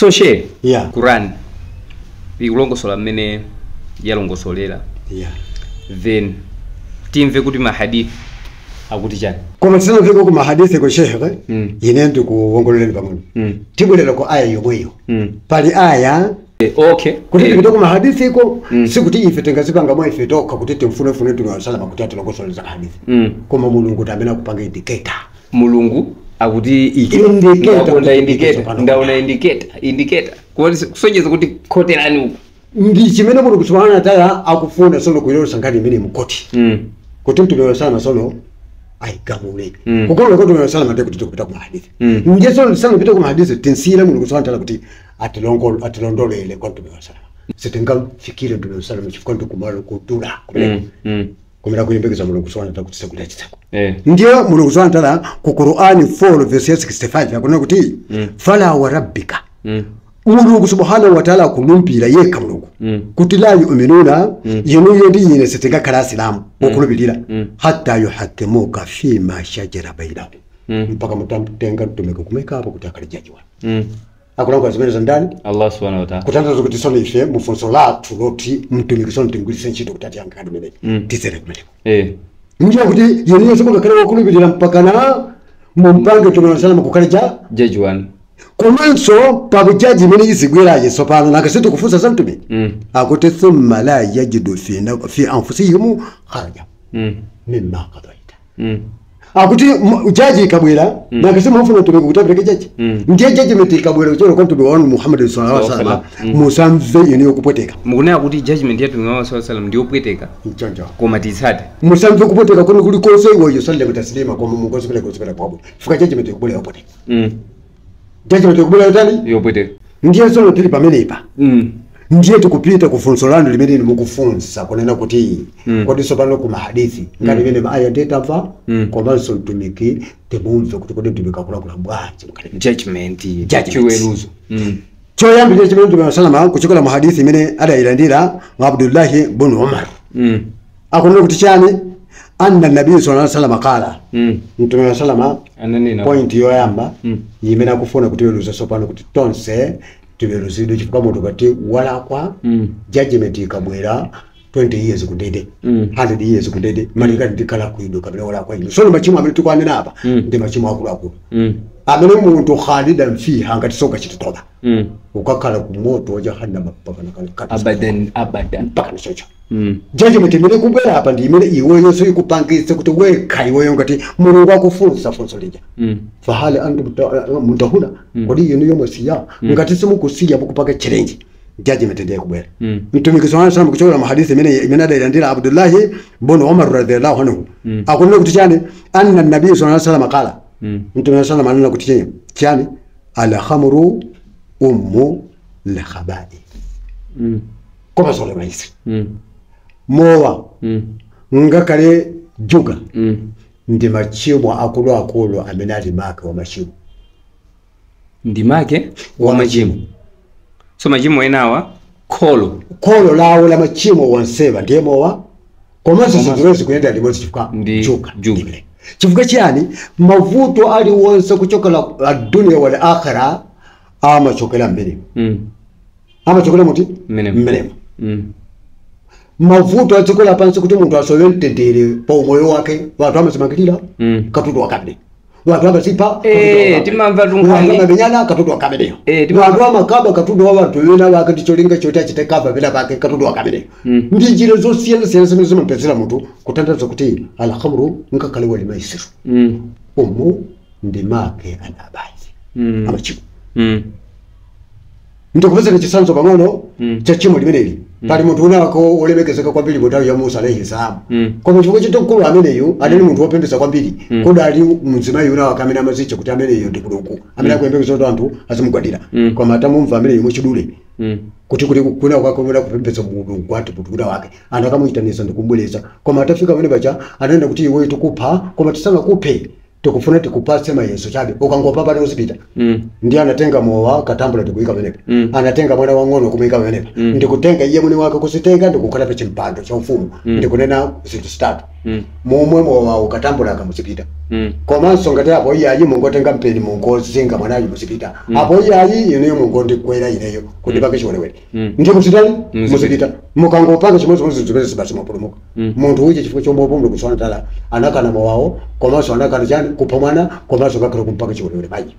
So she Yeah. Quran ikulongosola mmene yalongosolera. Then timve kuti mahadithi akuti chani. Koma tisanafike ku mahadithi ko, shekhe, ine ndikuwongololeni pang'ono. Tibwerera ku aya yomweyo. Pali aya kuti tipite ku mahadithi ko, sikuti ife tingazipanga mwa ife tokha kuti timfunefune Mtume salama kuti atilongosoleza hadithi. Koma Mulungu tamene akupanga indicator. Mulungu akuti iki. Indicator. Ndaona kuti indicator. pano. Ndaona indicator kusonyeza kuti khoterani uku. Ndi chimene Mulungu subhanahu wa ta'ala akufuna sono kuilosa nkhani imene mukoti kuti Mtume salama sono ayigamule. Kugamula kuti Mtume salama ndiye kuti tikupita ku mahadithi. Ndiye sono tisanapite ku mahadithi, tinsiyire Mulungu subhanahu wa ta'ala kuti atilondolele kwa Mtume salama. Sitingamfikire Mtume salama chifukwa ndikumalo kudula kumeneko kumene kuyembekeza Mulungu subhanahu wa ta'ala kuti sekula chitseko. Ndiye Mulungu subhanahu wa ta'ala ku Qur'ani 4 verse ya 65 akunena kuti fala wa rabbika, Mulungu subhanahu wa ta'ala akulumbira yekha Mulungu kuti la yu'minuna, inuyo ndi ine sitingakhala asilamu okhulupirira, hatta yuhakimuka fima shajara bainahum, mpaka mutamtenga mtumiki kumekapo kuti akhale jaji wanu. Akulankhula zimene za ndani? Allah subhanahu wa ta'ala. Kutanthauza kuti sono ife mufunso lathu loti mtumiki sono tingwiritse ntchito kuti atiyankhe imeneyi, tizere kumeneko. Ndiye kuti inuyo simungakhale wokhulupirira mpakana mumpange Mtume salama kukhale ja jaji wanu. Komanso pakujaji imene izibweraje tsopano, nanga sitikufunsa za mtumiki, akuti thumma la yajidu fi anfusihim kharaja mimma qadaita. Akuti jaji ikabwera, nanga simufuna mtumiki kuti apereke jaji? Ndiye judgment ikabwera kuchokera kwa mtumiki wanu Muhammad sallallahu alaihi wasallam, musamve inuyo kupweteka. Mukunena kuti judgment ya Mtume Muhammad sallallahu alaihi wasallam ndiyopweteka, Mchonjo. koma titsate. Musamve kupweteka kuno kulikonse, iwe yusallimu taslima, koma mungozipeleka kuzipeleka kwabwino fika judgment ikubwera yopweteka. Judgment ikubwera yotani? Yopweteka. Ndiye sono tili pamenepa. Ndiye tikupita kufunso lanu limene mukufunsa kunena kuti kodi tsopano ku mahadithi ngati imene maaya ndiye tamva, komanso mtumiki timumve kuti kodi mtumiki akuluakula bwanji mkhali Judgment. Judgment. Chiweruzo. Choyambirira chimene Mtume salama kuchokera mu hadithi imene adayilandira wa Abdullahi bun Umar, akunena kuti chani? Anna nabii sallallahu alaihi wasallam qala, Mtume salama ananena. Point yoyamba imene akufuna kutiweruza tsopano kuti tonse tiweruzidwe, chifukwa munthu kati walakwa, judgment ikabwera 20 years kundende, 100 years kundende, malingana ndikhala kuido kapena walakwa ino. Sono machimo amene tikuanena apa ndi machimo akuluakulu amene munthu khalidan fiha, ngati soka chititoba, ukakhala ku moto wa jahannama mpaka nakale. Abadan abadan. Mpaka nachocho. Judgment imene kubwera apa ndi imene iweyo so ikupangitse kuti wekha iweyo ngati Mulungu akufunsa funso lija, fahali antum muntahuna, kodi inu yomwe siya ngati simukusiya mukupanga challenge judgment ndiye kubwera. Mtumiki sallallahu alaihi wasallam kuchokera mu hadithi imene adayilandira Abdullahi bun Umar radhiyallahu anhu, akunena kuti chani? Anna nabii sallallahu alaihi wasallam qala, Mtume sallallahu anena kuti chani? Chani? Alkhamru ummu lkhabai. Koma sole maisi mowa ngakhale juga ndi machimo akuluakulu amene ali make wa machimo. Ndi make wa machimo. So machimo enawa kholo kholo lawo la machimo wonsewa ndiye mowa, komanso zinthu kuyenda limodzi chifukwa Ndi juga juga. Ndimene. Chifukwa chiyani? Mavuto aliwonse kuchokera adunia wal akhira amachokera mmenemo. Amachokera muti? Mmenemo. Mmenemo. Mavuto a dziko lapansi, kuti munthu asowe mtendere pa umoyo wake, wanthu amazimangirira katundu wakamene, wanthu amazipha. Timamva tunkhani. Wanthu amamenyana katundu wakameneyo. Wanthu amakaba katundu wa wanthu wena wake ndi cholinga choti achite cover pena pake katundu wakameneyo. Ndi njira zosiyanasiyana zimene zimapezera munthu, kutanthauza kuti alkhamru ngakhale wali maisiru umu ndi make anabayi amachimo. Ndikupezera chitsanzo pang'ono cha chimo limeneli. Pali munthu unako wolemekezeka kwambiri mu nthawi ya Musa alayhi salam. Koma chifukwa choti mkulu ameneyu adali munthu wopembedza kwambiri, kudali mzimayi una amene amazicha kuti ameneyo ndi mulungu amene akuyembekeza kuti anthu azimugwadira. Koma atamumva ameneyo mwachidule kuti kuna kwake kumene kupembedza mulungu ati munthu kuna wake, anthu akamuyitanisa ndikumbwereza. Koma atafika pamene paja ananena kuti iwe tikupha, koma tisanakuphe tikufuna tikupatse mayeso chabe, ukangopa pano uzipita. Ndiye anatenga mowa katambula ndikuyika pamenepo, anatenga mwana wang'ono kumuyika pamenepo, ndikutenga iye mwini wake kuzitenga ndikukhala pa chimpando cha ufumu, ndikunena zinthu zitatu. Momwe mowa ukatambula kamuzipita. Komanso ngati apo iyayi mungotenga mpeni mungozinga mwanayu muzipita. Apo iyayi ineyo mungondikwera ineyo kuti pange chiwerewere. Ndiye muzitani muzipita. Mukangopanga chimodzimodzi zimene basi mapulumuka. Munthu uja chifukwa chomwepo Mulungu subhanahu wa ta'ala anakana mowawo komanso anakana chani kupha mwana komanso ngakhale kumpaka chiwerewere mayi.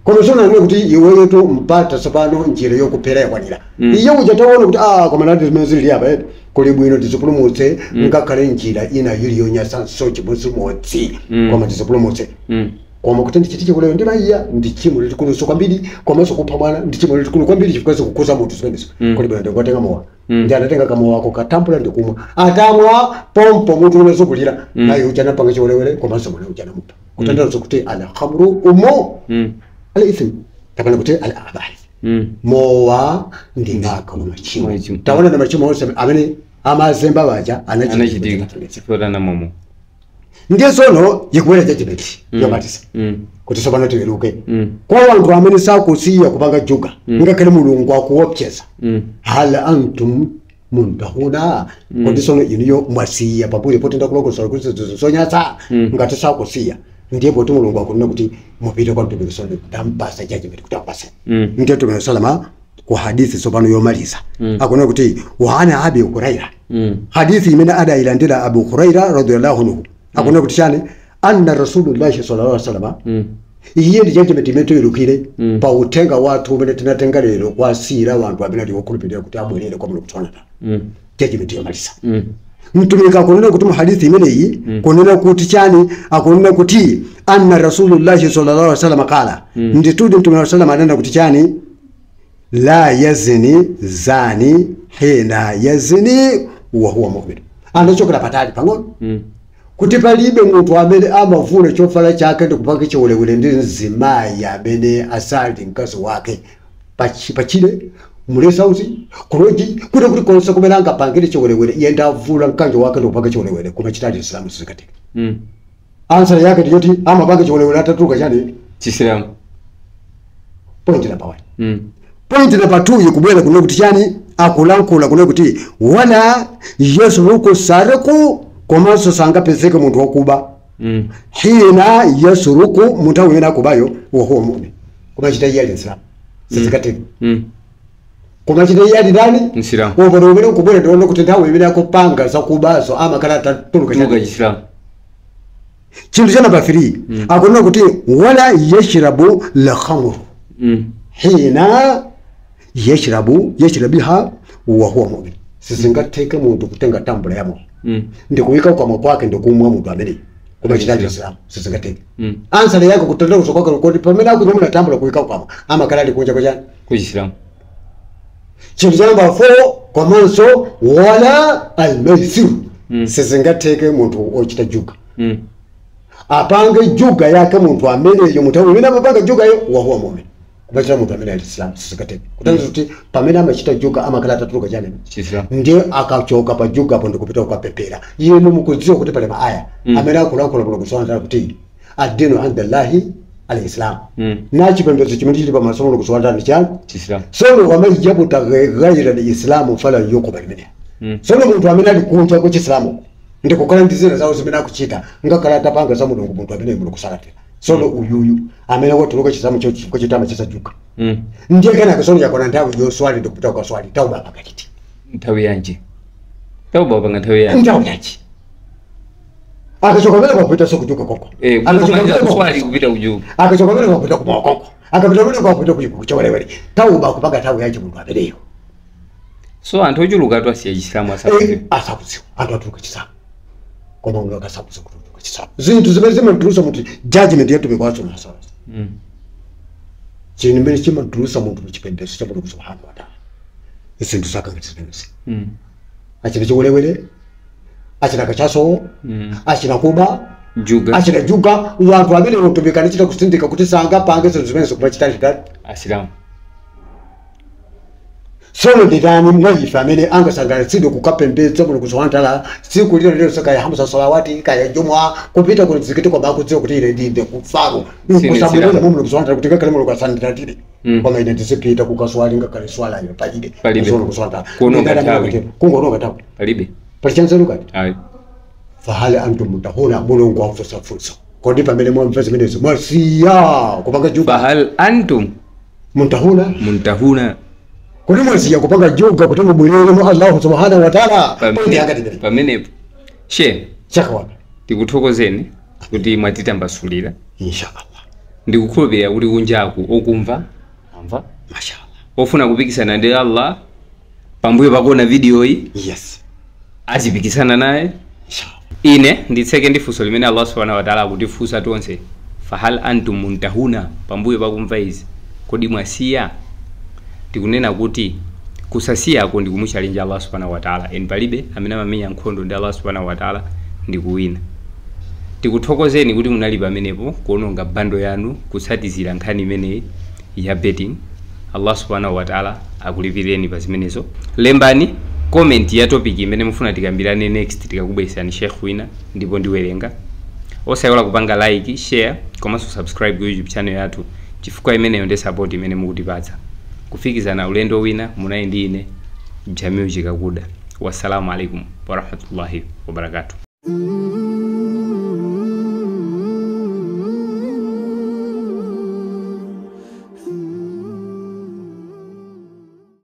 Koma sonanene kuti iweyo to mpata tsopano njira yokuphera yakwanira. Iye uja taona kuti koma nati zimene zili apa kuli bwino tizipulumutse ngakhale njira ina iliyonyasanso chimodzimodzi koma tizipulumutse. Koma kuti ndichite chiwerewere ndi mayiya ndi chimo lalikuluso kwambiri komanso kupha mwana ndi chimo lalikulu kwambiri chifukwa zikukuza munthu zimenezo. Kuli bwino ndikutenga mowa. Ndi anatenga kamowa ako katambula ndikumwa. Atamwa pompo munthu unazokulira naye uja anapanga chiwerewere komanso mwana uja anamupha. Kutanthauza kuti al khamru umu al ithm kapena kuti al abahith. Mowa ndi ngaka wa machimo. Taona na machimo onse amene amazemba baja anachitika. Ndiye sono yikuwera judgment yomatisa. Kuti sopano tiweruke. Kwa anthu amene sakusiya kupanga juga ngakhale Mulungu akuopseza. Hal antum muntahuna kodi sono inuyo mwasiya pambuyo poti ndakulongosola kuti zonyasa ngati sakusiya. Ndiye poti Mulungu akunena kuti mupite kwa Mtume sono ndampasa judgment kuti akupase. Ndiye Mtume salama ku hadithi sopano yomaliza. Akunena kuti wa ana Abi Huraira. Hadithi imene adayilandira Abu Huraira radhiyallahu anhu. Akunena kuti chani anna Rasulullahi sallallahu alaihi wasallam iye ndi judgment imene toyilukire pa uthenga wathu umene tinatenga lero kwasiyira wanthu amene ali wokhulupirira kuti abwerere kwa Mulungu subhanahu wa ta'ala. Judgment yomaliza. Mtumiki akunena kuti mu hadithi imeneyi kunena kuti chani akunena kuti anna Rasulullahi sallallahu alaihi wasallam qala nditudi Mtume sallallahu alaihi wasallam anena kuti chani la yazni zani hina yazni wa huwa mu'min. Anachokera patali pang'ono. Kuti palibe munthu amene amavula chovala chake ndikupanga chiwerewere ndi mzimayi amene asali mkazi wake pachile mulesauzi kuloji kuti kuti konse kumene angapangire chiwerewere iye ndavula mkanjo wake ndikupanga chiwerewere koma chitali Chisilamu sizikatika. Answer yake ndiyoti amapanga chiwerewere atatuluka chani Chisilamu. Point number 1. Point number 2 yikubwera kuno kuti chani akulankhula kuno kuti wala yasruku sariku komanso sangapezeke munthu wakuba. Hina yasruku munthu amene akubayo wa huwa mu'min. Koma chita iye ali Msilamu. Sizikatika. Koma chita iye ali ndani? Msilamu. Umboni umene ukubwera ndione kuti nthawi imene akupanga zakubazo amakhala atatuluka Chisilamu. Chinthu cha namba 3 akunena kuti wala yashrabu la khamru. Hina yashrabu yashrabiha wa huwa mu'min. Sizingatheke munthu kutenga tambula ya mowa. Ndikuyika kwamwa kwake ndikumwa munthu amene koma chitali Chisilamu sizingatheke. Answer yake kutanthauza kwake kuti pamene akunyamula tambula kuyika kwamwa amakhala ali kunja kwachani ku Chisilamu. Chinthu cha namba 4 komanso wala almaisir. Sizingatheke munthu ochita juga. Apange juga yake munthu ameneyo munthu amene amapanga jugayo wa huwa mu'min. Kumachita munthu amene ali Chisilamu sizingatheke. Kutanthauza kuti pamene amachita juga amakhala atatuluka chani Chisilamu. Ndiye akachoka pa juga apo ndikupita kukapepera. Inu mukudziwa kuti pali maaya amene akulankhula kuno kusonza kuti adinu andallahi al-Islam. Na chipembedzo chimene chili pamaso Mulungu subhanahu wa ta'ala chani Chisilamu. Sono wamajabu ghaira al-Islamu fala yuqbal minhu. Sono munthu amene ali kunja kwa Chisilamu ndikukhala ndi zina zawo zimene akuchita ngakhala atapanga za Mulungu munthu amene Mulungu salatira. Sono uyuyu amene watuluka Chisilamu chifukwa chitama chisajuka. Ndiye kenaka sono yakona nthawi yoswali ndikupita kukaswali tauba pakachiti. Nthawi yanji. Tauba panga nthawi yanji. Nthawi yanji. Akachoka pamene kwapita sokujuka koko. Akachoka kupita kujuka. Akachoka pamene kwapita kumowa koko. Akapita pamene kwapita kuchiwerewere. Tauba kupanga nthawi yanji munthu ameneyo. So anthu ochuluka atu asiya Chisilamu asakudziwa. Asakudziwa. Anthu atuluka Chisilamu. Koma munthu akasakudziwa kutuluka Chisilamu. Zinthu zimene zimatulutsa munthu judgment yathu kwacho nasawa. Chimene chimatulutsa munthu muchipembedzo cha Mulungu subhanahu wa ta'ala. Zinthu zake ngati zimenezi. Achina chiwerewere, achina kachaso, achina kuba, juga, achina juga, wanthu amene utumika ndichita kusindika kuti sangapange zinthu zimene zikupachita chitali Asilamu. Sono nditani mwa ife amene angasangalatsidwe kukapembedza Mulungu subhanahu wa ta'ala tsiku lino lililonse kaya hamsa salawati kaya jumwa kupita ku mzikiti kwa bakudziwa kuti ine ndinde kufaru nkusamulira Mulungu subhanahu wa ta'ala kuti ngakhale Mulungu asandilandire. Koma ine ndizipita kukaswali ngakhale swalayo palibe. Mulungu subhanahu wa ta'ala Kunonga nthawi. Kungononga nthawi. Palibe. Pali chanzeru kati. Ayi. Fahali antum muntahuna, Mulungu akufunsa kodi pamene mwamva zimenezo mwasiya kupanga juga? Fahal antum muntahuna, muntahuna, kodi mwasiya kupanga juga kuti mubwerere mu Allahu subhanahu wa ta'ala? Pamenepo she chakawana tikuthokozeni kuti mwatitambasulira inshallah. Ndikukhulupirira kuti kunjaku okumva amva, mashallah, ofuna kupikisana ndi Allah pambuyo pakuona video iyi, yes, azipikisana naye inshallah. Ine nditseke ndi funso limene Allah subhanahu wa ta'ala akutifunsa tonse, fahal antum muntahuna, pambuyo pakumva izi kodi mwasiya? Tikunena kuti kusasiyako ndi kumuchalenja Allah subhanahu wa ta'ala, eni palibe amene amamenya nkhondo ndi Allah subhanahu wa ta'ala ndi kuwina. Tikuthokozeni kuti munali pamenepo kuononga bando yanu kutsatizira nkhani imeneyi ya betting. Allah subhanahu wa ta'ala akulipireni pa zimenezo. Lembani comment ya topic imene mufuna tikambirane next, tikakubweresani Sheikh wina ndipo ndiwerenga. Osayiwala kupanga like, share komanso subscribe ku YouTube channel yathu, chifukwa imeneyo ndi support imene mukutipatsa. Kufikizana ulendo wina, munayi ndi ine Jamil Chikakuda. Wassalamu alaikum warahmatullahi wabarakatuh.